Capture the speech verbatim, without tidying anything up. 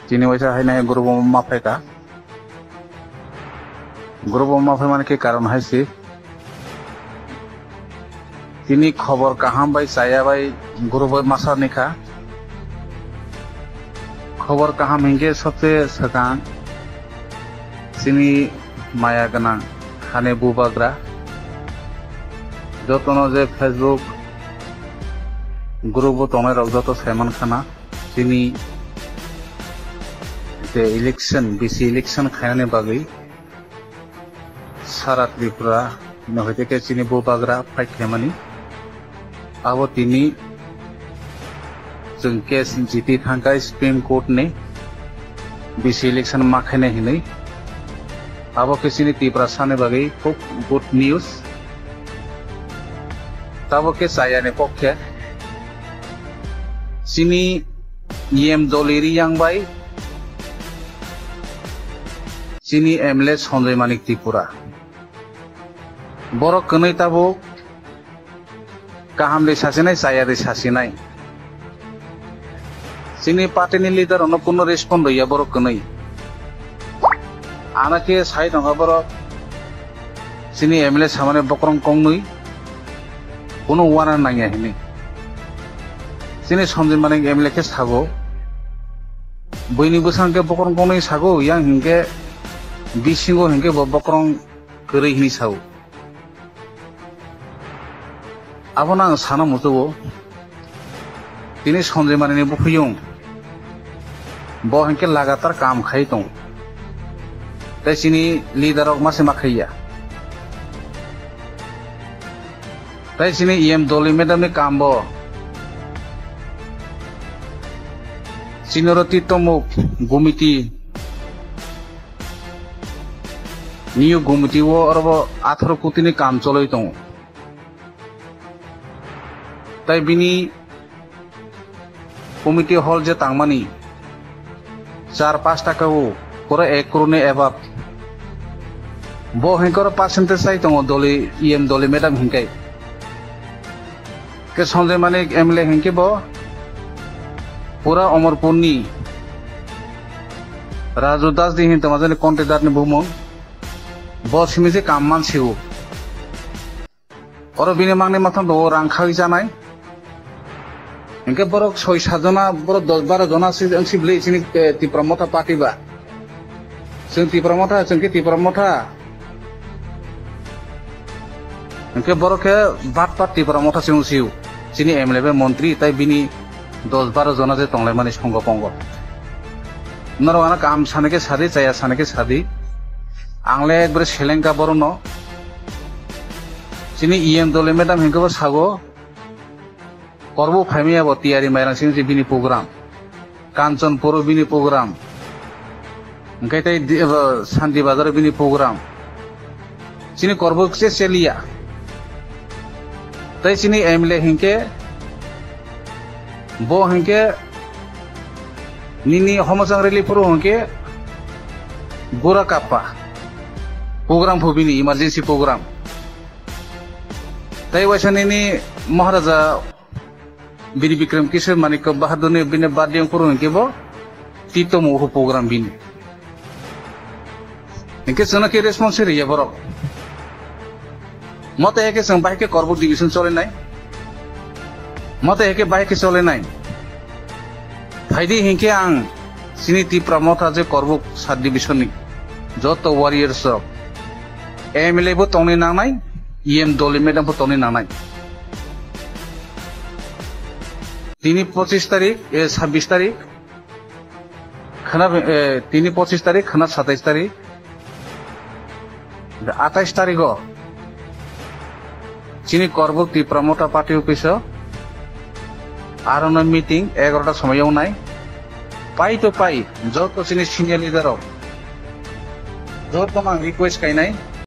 Chini waisa haino hai group o ma phaikha. Group o ma phaimani khe karon hai se. Tini khobor kaham bai chaya bai group o ma sa ni kha. Khobor kaham hinkhe sobse swkang chini maya gwnang hani bubagra. Jotono je Facebook group o tongnai rok joto saiman khana. Chini je election, bisi election khainani bagwi sara Tripura no hoite khe chini bubagra fight khaimani. Abo tini chwng case jiti thangkha Supreme Court ni bisi election ma khainai hinwi. Abo khe chini Tiprasa ni bagwi khub good news. Tabuk khe chaya ni pokhe chini E M Doli Riyang bai chini M L A Sanjay Manik Tripura. Borok kwnwi tabuk kaham de sasinai, chaya de sasinai. Chini party ni leader rokno kuno respond rwya borok kwnwi. Ano khe sai tongkha borok chini M L A samani bokrong kongnwi kuno uana nangya hinwi. Chini Sanjay Manik M L A khe sago, buini bwsang khe bokrong kongnwi sago, yang hinkhe bisingo hinkhe bo bokrong kwrwi hinwi sago. Abono ang sana muchungo, tini Sanjay Manik ni buphuyung bo hinkhe lagatar kam khai tongo, tei chini leader rok ma se ma khaiya, tei chini E M Doli madam ni kam bo chini oro Titomuk Gumiti New Gumti o oro bo atharo koti ni kam choloi tongo. Tai bini committee hall je tangmani char pash taka o pura ek crore ni above. Bo hinkhe oro percentage sai tongo Doli, E M Doli madam hinkai. Ke Sanjay Manik M L A hinkhe bo pura Omorpur ni Raju Das di hin tongma jani contractor ni bumung. Bo simi je kam man siu. Oro bini mangni mathang do rang khagwi janai. Hinkhe borok soi sat jona, borok dos baro jona si, si bwlwi chini, eh, Tipra Motha party ba. Chwng Tipra Motha, chwng khe Tipra Motha. Hinkhe borok khe bat bat Tipra Motha se wng sio. Chini M L A bai montri tai bini dos baro jona je tonglaimani songo pongo. Norok ano kaham sana khe sadi, chaya sana khe sadi. Ang le ekbare selengka borokno. Chini E M Doli madam hinkhe bo sago. Korbo phaimaya bo tiyari mairang sini je bini program. Kanchanpur o bini program. Hingke tei di-, ebo Santi Bazar o bini program. Chini korbo se seliya. Tei chini M L A hingke bo hingke nini homosang rally phuru hingke gura kappa. Program phu bini emergency program. Tei waisa nini Maharaja Bir Bikram Kishore Manikya Bahadur ni bini birthday wngkuru hingke bo titomo uhu program bini. Hingke chwngno khe response riya borok. Mote heke chwng bahai khe Korbuk division cholenai. Mote heke bahai khe cholenai. Phaidi hingke ang chini Tipra Motha je Korbuk sub division ni joto warriors rok M L A bo tongni nangnai, E M Doli madam bo tongni nangnai. Tini pochis tarik, eh, sabbish tarik, khana, eh, tini pochis tarik, khana satais tarik, atais tarik o chini Korbuk Tipra Motha party office o arono meeting egarota somoi wngnai. Pai to pai, joto chini senior leader rok, joto ang request kainai,